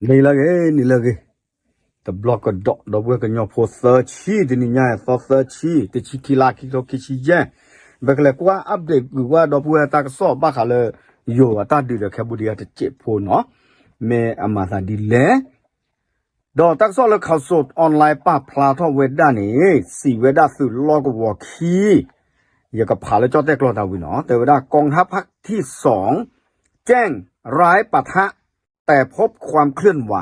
နံၤလၢအဂ့ၤ နံၤလၢအဂ့ၤ, တဘျီကဒီး ဒီပုၢ်ဝဲၢ်ကညီဖိသၢဆံ တနံၤညါအံၤ သီသၢဆံ တဆံခံလါ ခံကထိခံဆံယဲၢ်, ပကလဲၤကွၢ် update ကွံာ်ဝဲဒီပုၢ်ဝဲၢ်တၢ်ကစီၣ်ဘၣ်ဃးလၢ ယိၤအတၢ်ဒုးဒီး Cambodia တစဲးဖိနီၤ, မ့ၢ်အမၤသးဒ်လဲၣ် ဒီးတၢ်ကစီၣ်လၢ Khaosod Online ပာ်ဖျါထီၣ်ဝဲဒၣ်န့ၣ် စံးဝဲဒၣ်သုးလီၢ်ကဝီၤခံ, ယကဖးလၢကၠီၣ်တဲၣ်ကျိာ်တၢ်ဝံၤနီၤ, တဲဝဲဒၣ် กองทัพภาคที่สอง แจ้งร้ายปะทะ แต่พบความเคลื่อนไหว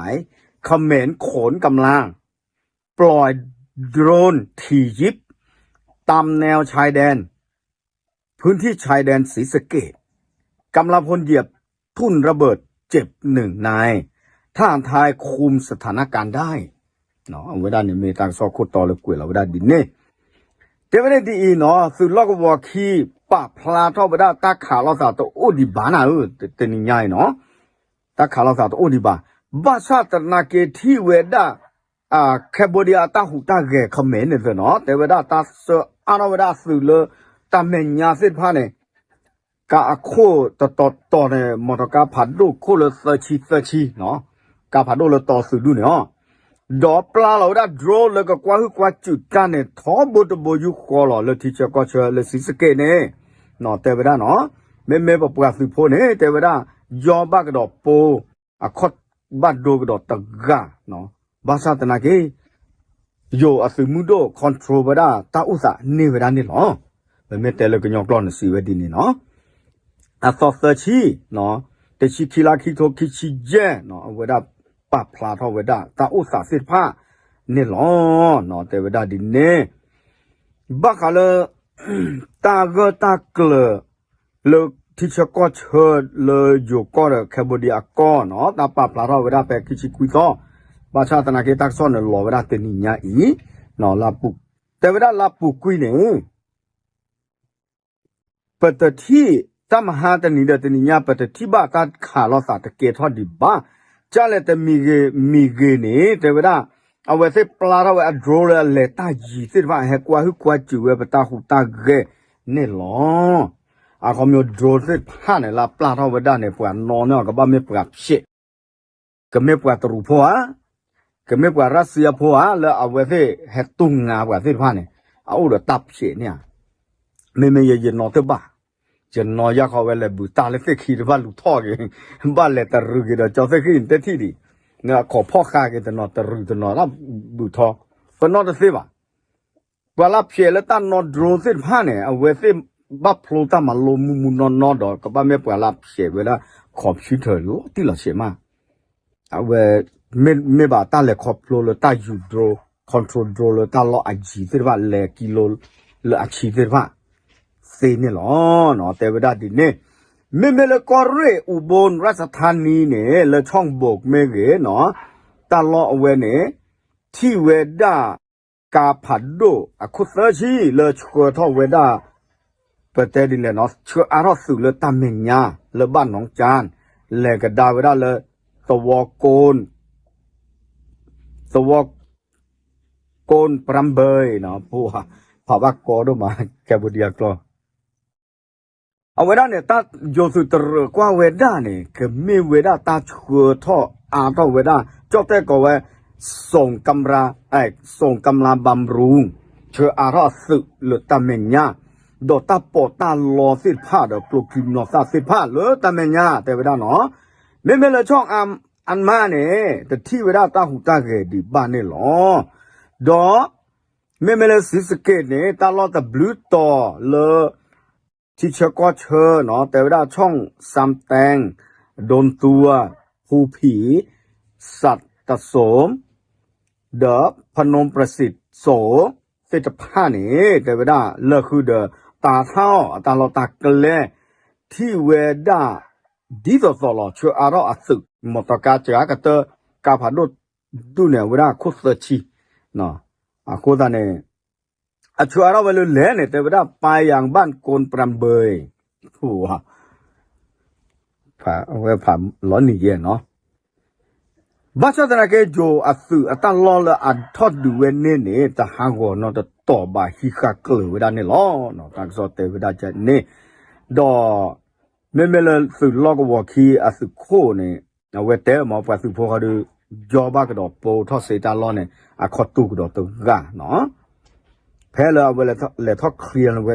เขมรขนกำลัง ปล่อยโดรนถี่ยิบ ตามแนวชายแดน พื้นที่ชายแดนศรีสะเกษ กำลังพลเหยียบทุ่นระเบิด เจ็บหนึ่งนาย ทหารไทยคุมสถานการณ์ได้ အဝဲဒၣ်န့ၣ်မ့ၢ်တၢ်ကစီၣ်ခိၣ်တီလၢ ကွဲးလီၤဝဲဒၣ်ဒ်န့ၣ်, တဲဝဲဒ်အံၤနီၤ, သုးလီၢ်ကဝီၤခံ ပာ်ဖျါထီၣ်ဝဲဒၣ်တၢ်ခးလိာ်သးတအိၣ်ဒံးဘၣ်နၤဧၢ, တနံၤညါအံၤနီၤ, တၢ်ခးလိာ်သးတအိၣ်ဒံးဘၣ်, ဘၣ်ဆၣ်သနာ်က့ထံၣ်ဝဲဒၣ် Cambodia အတၢ်ဟူးတၢ်ဂဲၤ Khmer န့ၣ်သ့ၣ်နီၤ, တဲဝဲဒၣ်တၢ်ဆှၢအါထီၣ်ဝဲဒၣ်အသုးလၢ တၢ်မဲာ်ညါသ့ၣ်တဖၣ်န့ၣ် ကးအခိၣ်တတီၤတီၤန့ၣ် မီတီကါဖးဒိၣ်ခိၣ်လၢသၢဆံသၢဆံ, ကါဖးဒိၣ်လၢတီသုးဒူၣ်န့ၣ်လီၤ, ဒီးပျၢ်လီၤဝဲဒၣ် drone လၢကကွၢ်ဟုၣ်ကွၢ်စူၣ်တၢ်န့ၣ် ထီဘိတဘိယူၢ်ဃီလီၤ လၢထံဆၢကီၢ်ဆၢလၢ ศรีสะเกษ န့ၣ်, တဲဝဲဒၣ်နီၤ, မ့မ့ၢ်ပပှၤသုးဖိန့ၣ် တဲဝဲဒၣ် ယီၢ်ဘၣ်ကဒီးပိ အခီၣ်ဘၣ်ဒိကဒီးတဂၤ, ဘၣ်ဆၣ်သနာ်က့ ယိၤအသုးမုၢ်ဒိၣ် control ဝဲဒၣ်တၢ်အိၣ်သးန့ၢ်ဝဲဒၣ်န့ၣ်လီၤ, ပမ့ၢ်တဲလၢကညီကျိာ်န့ၣ်စံးဝဲဒ်န့ၣ်နီၤ, အသီသၢဆံ, တဆံခံလါ ခံကထိခံဆံယဲၢ်, အဝဲဒၣ်ပာ်ဖျါထီၣ်ဝဲဒၣ်တၢ်အိၣ်သးသ့ၣ်တဖၣ်န့ၣ်လီၤ, တဲဝဲဒၣ်ဒ်န့ၣ် ဘၣ်ဃးလၢ တၢ်ဂၢၢ်တၢ်ကျၢၤ လၢထံဆၢကီၢ်ဆၢလၢယိၤကီၢ်ဒီး Cambodia အကီၢ်နီၤ, တၢ်ပာ်ဖျါထီၣ်ဝဲဒၣ်ဖဲခံဆံခွံသီ, ဘၣ်ဆၣ်သနာ်က့တၢ်ကစီၣ်န့ၣ်လီၤဝဲဒၣ်တနံၤညါအံၤ, တဲဝဲဒၣ်လါပူၤကွံာ်န့ၣ် ပတထံၣ်တၢ်မဟါတနံၤဒီးတနံၤညါ ပတထံၣ်ဘၣ်တၢ်ခးလိာ်သးတကဲထီၣ်ဒံးဘၣ်, ကၢ်လဲၣ်တမံၤဂ့ၤမံၤဂ့ၤန့ၣ် တဲဝဲဒၣ် အဝဲသ့ၣ်ပျၢ်ထီၣ်ဝဲအ drone လၢအလဲၤတၢ်ယံၤသ့ၣ်တဖၣ် ဟဲကွၢ်ဟုၣ်ကွၢ်စူၣ်ဝဲပတၢ်ဟူးတၢ်ဂဲၤန့ၣ်လီၤ, အခီပညီ drone သ့ၣ်တဖၣ်န့ၣ် လၢပျၢ်ထီၣ်ဝဲဒၣ်န့ၣ် ပှၤနီၣ်န့ၢ်အီၤ ကဘၣ်မ့ၢ်ပှၤဖျဲး ကမ့ၢ်ပှၤတရူးဖိဧါ, ကမ့ၢ်ပှၤရၢၣ်စံယါဖိဧါ လၢအဝဲသ့ၣ်ဟဲတူၢ်ငါပှၤသ့ၣ်တဖၣ်န့ၣ် အအိၣ်ဒီးတၢ်ဖျဲးန့ၣ်ဧါ, မ့မ့ၢ်ယဲယနီၣ်တဘၣ်, ယနီၣ်ယၢ်ဃီဝဲလဲၤဘုးတၢ်လၢသ့ၣ်ခံတဘၣ်လူၤထီၣ်က့ၤ, ဘၣ်လဲၤတရူးက့ၤဒီးကၠီသ့ၣ်ခံန့ၣ်တထံၣ်ဒံး, အခီၣ်ဖီၣ်ဃာ်က့ၤတနီၤတရူးတနီၤတၢ်ဘုးထီၣ်, ပနီၣ်တသ့ဘၣ် ပှၤလၢဖျဲးလၢတၢ်နီၣ် drone သ့ၣ်တဖၣ်န့ၣ် အဝဲသ့ၣ်ဘၣ်ဖျိတၢ်မၤလိမူမူနီၢ်နီၢ်ဒီး ကဘၣ်မ့ၢ်ပှၤလၢဖျဲးဝဲဒၣ် computer လီၤတံၢ်လီၤဆဲးမး, အဝဲ မ့ၢ်ဘၣ်တၢ်လဲၤခီဖျိလၢတၢ်ယူၤ drone, control drone လၢတၢ်လီၢ်အယံၤသ့ၣ်တဖၣ် လဲၤကံလိလၢအဆံသ့ၣ်တဖၣ် သ့န့ၣ်လီၤ, တဲဝဲဒၣ်ဒ်န့ၣ်, မ့မ့ၢ်လၢကီၢ်ရ့ၣ် อุบลราชธานี န့ၣ် လၢ ช่องบก မ့ၢ်ဂ့ၤနီၤ, တၢ်လီၢ်အဝဲန့ၣ် ထံၣ်ဝဲဒၣ် ကါဖးဒိၣ်အခိၣ်သၢဆံ လၢဆှၢထီၣ်ဝဲဒၣ် ပတဲဒ်လဲၣ်နီၤ, ဆှၢအါထီၣ်သုးလၢတၢ်မဲာ်ညါ လၢဘၣ်နီၣ်ကၠၢၣ်, လဲၤကဒါဝဲဒၣ်လၢ သဝီကိၣ် သဝီကိၣ်ပြၣ်ဘၢနီၤ, ဖးဘၣ်ကီဒိၣ်မး Cambodia ကျိာ် အဝဲဒၣ်န့ၣ် တၢ်ယိၤသုးတရၢၣ်ကွၢ်ဝဲဒၣ်န့ၣ် ကမ့ၢ်ဝဲဒၣ်တၢ်ဆှၢထီၣ်အါထီၣ်ဝဲဒၣ် ကၠီၣ်တဲၣ်ကိးဝဲ ส่งกำลัง เอ่อ ส่งกำลังบำรุง ဆှၢအါထီၣ်အသုးလၢတၢ်မဲာ်ညါ, ဒီးတၢ်ပီးတၢ်လီသ့ၣ်တဖၣ်ဒီးကျိချံမျိာ်သၣ်သ့ၣ်တဖၣ်လၢတၢ်မဲာ်ညါ တဲဝဲဒၣ်နီၤ, မ့မ့ၢ်လၢ ช่อง อันมา န့ၣ် တထံၣ်ဝဲဒၣ်တၢ်ဟူးတၢ်ဂဲၤဒံးဘၣ်န့ၣ်လီၤ, ဒီး မ့မ့ၢ်လၢ ศรีสะเกษ န့ၣ် တၢ်လီၢ်တဘျုးတီၤလၢ ထံဆၢကီၢ်ဆၢနီၤ, တဲဝဲဒၣ် ช่องซำแตง ดอนตูม ภูผิง สัตตโสม ဒီး พนมประสิทธิ์โสม သ့ၣ်တဖၣ်န့ၣ် တဲဝဲဒၣ် လၢာ်ဃုာ်ဒီး တၤထၣ်အီၤအတၢ်လီၢ်တၢ်ကျဲ ထံၣ်ဝဲဒၣ် ဒ်သိးသိးလီၤ ဆှၢအါထီၣ်အသုး မီတီကါစှၤကတၢၢ် ကါဖးဒိၣ်ဒူၣ်န့ၣ် အဝဲဒၣ်အခိၣ်သၢဆံ, အဃိသတးန့ၣ် အဆှၢအါထီၣ်ဝဲလၢလဲၣ်န့ၣ် တဲဝဲဒၣ် ไปยังบ้านโกนปรำเบย အဝဲဖးလီၤနံၤယဲၢ်နီၤ, ဘၣ်ဆၣ်သနာ်က့ ယိၤအသုးအတၢ်လီၢ်လၢအထီၣ်ဒုးဝဲန့ၣ်န့ၣ် တဟးဂီၤနီတတီၤဘၣ် ဟံးဃာ်ကျၢၤဝဲဒၣ်န့ၣ်လီၤ. တၢ်ကစီၣ်တဲဝဲဒၣ်န့ၣ်, ဒီး မ့မ့ၢ်လၢသုးလီၢ်ကဝီၤခံအသုးခိၣ်န့ၣ် အဝဲတဲမ့ၢ်ပှၤသုးဖိဃီဒုး ယီဘၣ်ကဒီးပိာ်ထီၣ်စ့တၢ်လီၢ်န့ၣ် အခီၣ်တူာ်ကဒီးတဂၤနီၤ. ဖဲလၢအဝဲလဲၤထီၣ် လဲၤထီၣ် clear ဝဲ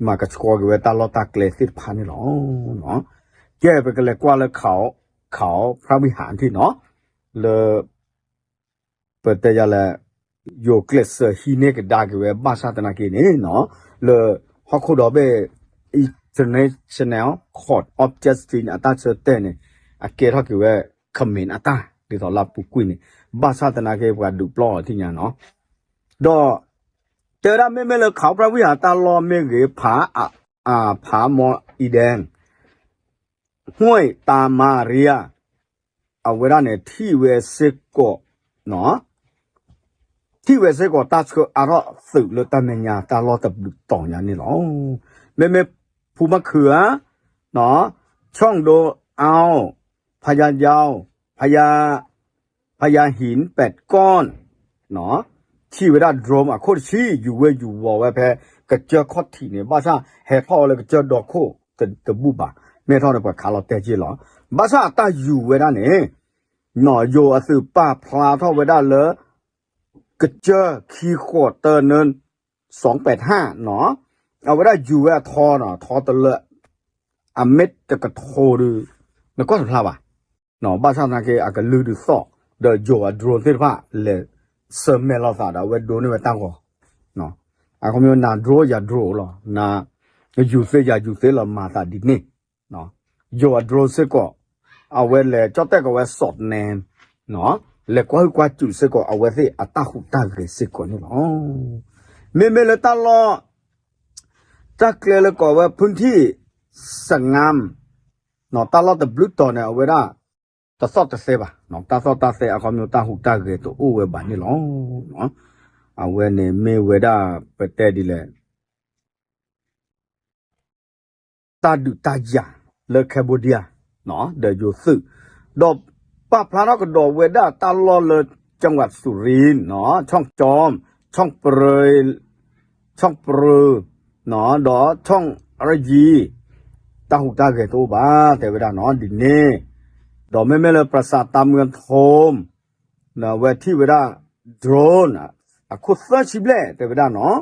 မၤကဆှီက့ၤဝဲတၢ်လီၢ်တၢ်ကျဲသ့ၣ်တဖၣ်န့ၣ်လီၤ. ကဲ ပကလဲၤကွၢ်လၢ ခးအီ ခးအီ ဖြၣ်ဝံၣ်ဟၣ်ထံၣ်နီၤ လၢ ပတဲယၤလဲၣ် ယိၤကျဲးစၢးဟံးန့ၢ်ကဒါက့ၤဝဲ ဘၣ်ဆၣ်သနာ်က့န့ၣ်နီၤ လၢဟီၣ်ခိၣ်ဒီဘ့ၣ် International Court of Justice န့ၣ် အတၢ်ဆၢတဲာ်န့ၣ် အကဲထီၣ်က့ၤဝဲ ခမ့ၣ်အတၢ် ဒ်သိးလၢအပူၤကွံာ်န့ၣ် ဘၣ်ဆၣ်သနာ်က့ပှၤဒုးပျီအီၤထံၣ်ညါနီၤ. ဒီး တဲဝဲဒၣ်မ့မ့ၢ်လၢ ခးအီ ဖြၣ်ဝံၣ်ဟၣ်တၢ်လီၢ်မ့ၢ်ဂ့ၤ ဖး ဖးမီအံၤဒဲ ဟွံၣ်တၢ်မၤရံယါ အဝဲဒၣ်န့ၣ် ထံၣ်ဝဲစ့ၢ်ကီး ထံၣ်ဝဲစ့ၢ်ကီးတၢ်ဆှၢအါထီၣ်သုးလၢတၢ်မဲာ်ညါတၢ်လီၢ်တဘျုးတီၤညါန့ၣ်လီၤ. မ့မ့ၢ်ဖူမၤခုၣ်ဧါ ဆီၣ်ဒိအါ ဖယါယါ ဖယါ ဖယါဟံၣ်ပဲးကီၢ် ထံၣ်ဝဲဒၣ် drone အခိၣ်တဆံ ယူၤဝဲယူၤဝီၤဝဲဖဲ ကစၢၢ်ခီၣ်ထံးန့ၣ် ဘၣ်ဆၣ်ဟဲထီၣ်ဝဲလၢကစၢၢ်ဒီခိၣ်တဘူၣ်ဘၣ် မ့ၢ်ထီၣ်န့ၣ်ပှၤခးလီၤတဲာ်က့ၤလီၤ. ဘၣ်ဆၣ်အတၢ်ယူၤဝဲဒၣ်န့ၣ် ယိၤအသုးပာ်ဖျါထီၣ်ဝဲဒၣ်လၢ ကစၢၢ်ခံဃိးတၢနၢ စီပဲးဟၣ်နီၤ အဝဲဒၣ်ယူၤဝဲအထီနီၤ ထီတလၢ အမ့ၢ်တကထိဒီး နကွၢ်တဖျါဘၣ် ဘၣ်ဆၣ်သနာ်က့ အကလုၢ်ဒုးသီၣ် ဒီးယိၤအ drone သ့ၣ်တဖၣ်လဲၤဆၢမဲာ်လိာ်သးဒီးအဝဲဒိးန့ၢ်ဝဲတၢ်ဂီၤ အခီပညီ နၤ drone ယၤ drone လီၤ နယူၤသ့ယၤယူၤသ့လီၤ မၤသးဒ်န့ၣ် ယိၤအ drone စ့ၢ်ကီး အဝဲလဲၤကၠီၣ်တဲၣ်ကီးဝဲ စီးနဲ လဲၤကွၢ်ဟုၣ်ကွၢ်စူၣ်စ့ၢ်ကီး အဝဲသ့ၣ်အတၢ်ဟူးတၢ်ဂဲၤစ့ၢ်ကီးန့ၣ်လီၤ. မ့မ့ၢ်လၢတၢ်လီၢ် တၢ်ကျဲလၢကိးဝဲ ဖုထံၣ် စငါ တၢ်လီၢ်တဘျုးတီၤန့ၣ် အဝဲဒၣ် တသီၣ်တသဲဘၣ်, တၢ်သီၣ်တၢ်သဲအခီပညီ တၢ်ဟူးတၢ်ဂဲၤတအိၣ်ဝဲဘၣ်န့ၣ်လီၤ. အဝဲန့ၣ်မ့ၢ်ဝဲဒၣ် ပတဲဒ်လဲၣ် တၢ်ဒုးတၢ်ယၤလၢ Cambodia ဒီးယိၤသုး, ဒီးပာ်ဖျါထီၣ်ကဒီးဝဲဒၣ်တၢ်လီၢ်လၢ ကၠၣ်ဝးစူၤရံ ဆီၣ်ကၠီမ်, ဆီၣ်ပရၢ ဆီၣ်ပရၢ ဒီးဆီၣ်ရယံၤ တၢ်ဟူးတၢ်ဂဲၤတအိၣ်ဘၣ် တဲဝဲဒၣ်နီၤ ဒ်န့ၣ်, ဒီးမ့မ့ၢ်လၢ ပြၤစးတၢ်မုၢ်ထိၣ် ဝဲထံၣ်ဝဲဒၣ် drone အခိၣ်သၢဆံဘျဲၣ် တဲဝဲဒၣ်နီၤ,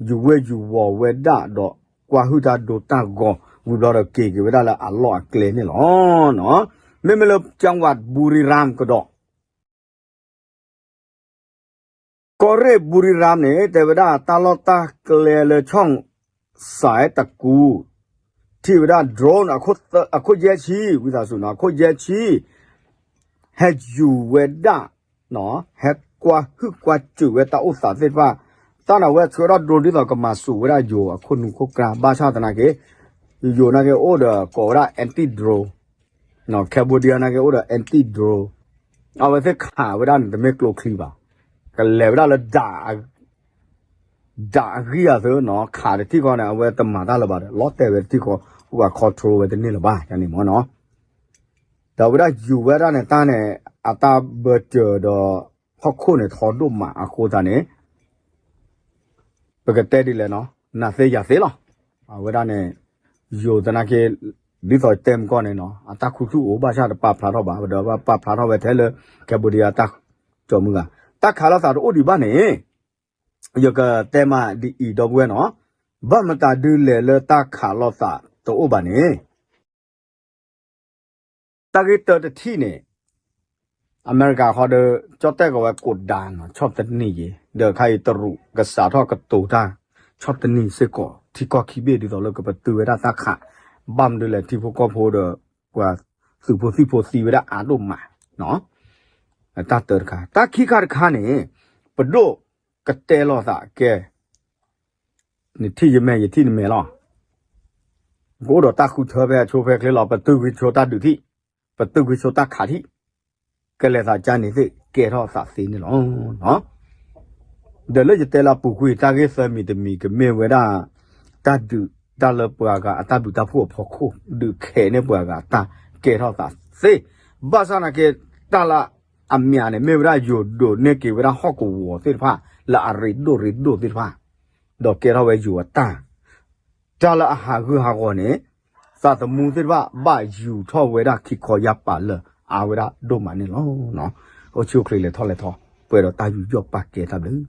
ယူၤဝဲယူၤဝီၤဝဲဒၣ်ဒီး ကွၢ်ဟုၣ်တၢ်ဒိတၢ်ဂီၤ ဝံၤဘျီဒီးက့ၤက့ၤဝဲဒၣ်လၢအလီၢ်အကျဲန့ၣ်လီၤ. မ့မ့ၢ်လၢ ကၠၣ်ဝးဘူရံရၣ်ကဒီး ကီၢ်ရ့ၣ်ဘူရံရၣ်န့ၣ် တဲဝဲဒၣ်တၢ်လီၢ်တၢ်ကျဲလၢ ဆီၣ်စဲးတကူ ထံၣ်ဝဲဒၣ် drone အခိၣ်ယဲၢ်ဆံ ဝံသးစူၤနီၤ အခိၣ်ယဲၢ်ဆံ ဟဲယူၤဝဲဒၣ် ဟဲကွၢ်ဟုၣ်ကွၢ်စူၣ်ဝဲတၢ်အိၣ်သးသ့ၣ်တဖၣ်, တၢ်န့ၣ်အဝဲဆှၢထီၣ် drone ဒ်သိးကမၤစူၤဝဲဒၣ်ယိၤအခိၣ်နူာ်ခိၣ်ကျါ, ဘၣ်ဆၣ်သနာ်က့ ယိၤနာ်က့အိၣ်ဒီးကိးဝဲဒၣ် anti drone, Cambodia နာ်က့အိၣ်ဒီး anti drone, အဝဲသ့ၣ်ခးဝဲဒၣ်န့ၣ် တမ့ၢ်ကျိချံဘၣ်, ကလဲၤဝဲဒၣ်လၢ ဒးအဂံၢ်အသၢနီၤ, ခးတထံၣ်ဃီန့ၣ် အဝဲတမၤတၢ်လၢၤဘၣ်ဒီး လီၤတဲာ်ဝဲတထံၣ်ဃီ, ပှၤ control ဝဲတန့ၢ်လၢၤဘၣ်န့ၣ်မ့ၢ်နီၤ, ဒီးဝဲဒၣ်ယူၤဝဲဒၣ်န့ၣ် တၢ်န့ၣ် အတၢ်ဘၢစၢၤဒီး ဟီၣ်ခိၣ်န့ၣ်ထီဒိၣ်မးအဃိသတးန့ၣ် ပကတဲဒ်လဲၣ်နီၤ, နၤသ့ယၤသ့လီၤ. အဝဲဒၣ်န့ၣ် ယိၤသနာ်က့ ဒ်သိးတဲမကီၢ်န့ၣ်နီၤ, အတၢ်ခူသူၣ်အိၣ်ဘၣ်ဆၣ်တပာ်ဖျါထီၣ်ဘၣ်, ဒီးပာ်ဖျါထီၣ်ဝဲထဲလၢ Cambodia တၢ်ကၠီမုၢ်ဂၤ, တၢ်ခးလိာ်သးတအိၣ်ဒံးဘၣ်န့ၣ် ယကတဲမးဒ်အံၤ ဒီပုၢ်ဝဲၢ်နီၤ, ဘၣ်မတၤဒုးလဲၣ်လၢတၢ်ခးလိာ်သးတအိၣ်ဘၣ်န့ၣ် တၢ်ဂ့ၢ်တၢတထံၣ်န့ၣ် အမဲရကၤဃီဒီး ကၠီၣ်တဲၣ်ကီးဝဲ ကိးဒါနီၤ ဆီၣ်တနံၤယ့ၤ, ဒီးခါအံၤတရူးကစးထီၣ်ကတိၤတၢ် ဆီၣ်တနံၤစ့ၢ်ကီး ထံကီၢ်ခံဘ့ၣ်ဒ်သိးလၢကပတုာ်ဝဲဒၣ်တၢ်ခး, ဘၣ်မနုၤလဲၣ် ထံဖိကီၢ်ဖိဒီး ပှၤသုးဖိသံၣ်ဖိသံဝဲဒၣ်အါဒိၣ်မး, တၢ်တၢတခါ, တၢ်ခံခါတခါန့ၣ် ပဒိၣ်ကတဲလိာ်သးကဲ နထံၣ်ယမဲာ် ယထံၣ်နမဲာ်လီၤ. ကအိၣ်ဒီးတၢ်ဃုထၢဖဲအဆိဖဲချ့လီၤ. ပတုာ်ကွံာ်ဆိတၢ်ဒုးထံၣ်, ပတုာ်ကွံာ်ဆိတၢ်ခးထံၣ်, ကလဲၤသးကါန့ၣ်သ့ၣ်ကဲထီၣ်သးသ့န့ၣ်လီၤ. ဒီးလၢယတဲလၢအပူၤကွံာ် တၢ်ဂ့ၢ်သၢမံၤတမံၤ ကမ့ၢ်ဝဲဒၣ် တၢ်ဒုး တၢ်လၢပှၤဂၤအတၢ်ဘျုးတၢ်ဖှိၣ်အဖီခိၣ် ဒုးခဲးန့ၢ်ပှၤဂၤအတၢ်ကဲထီၣ်သးသ့, ဘၣ်ဆၣ်သနာ်က့ တၢ်လၢအမံၤန့ၣ် မ့ၢ်ဝဲဒၣ်ယိၤဒိးန့ၢ်က့ၤဝဲဒၣ် ဟီၣ်ကဝီၤသ့ၣ်တဖၣ် လၢအရ့ဒိၣ်ရ့ဒိၣ်သ့ၣ်တဖၣ်, ဒီးကဲထီၣ်ဝဲယိၤအတၢ် တၢ်လၢအဟးဂူာ်ဟးဂီၤန့ၣ် သးသမူသ့ၣ်တဖၣ် ဘၣ်ယူၤထီၣ်ဝဲဒၣ်ခံခီယါပာ်လၢာ် အါဝဲဒၣ်ဒိၣ်မးန့ၣ်လီၤ. အိၣ်ဆူၣ်အိၣ်ချ့လဲၤထီၣ်လဲၤထီ ပှဲၤဒီးတၢ်ယူးယီၣ်ပာ်ကဲတၢ်ဘျုး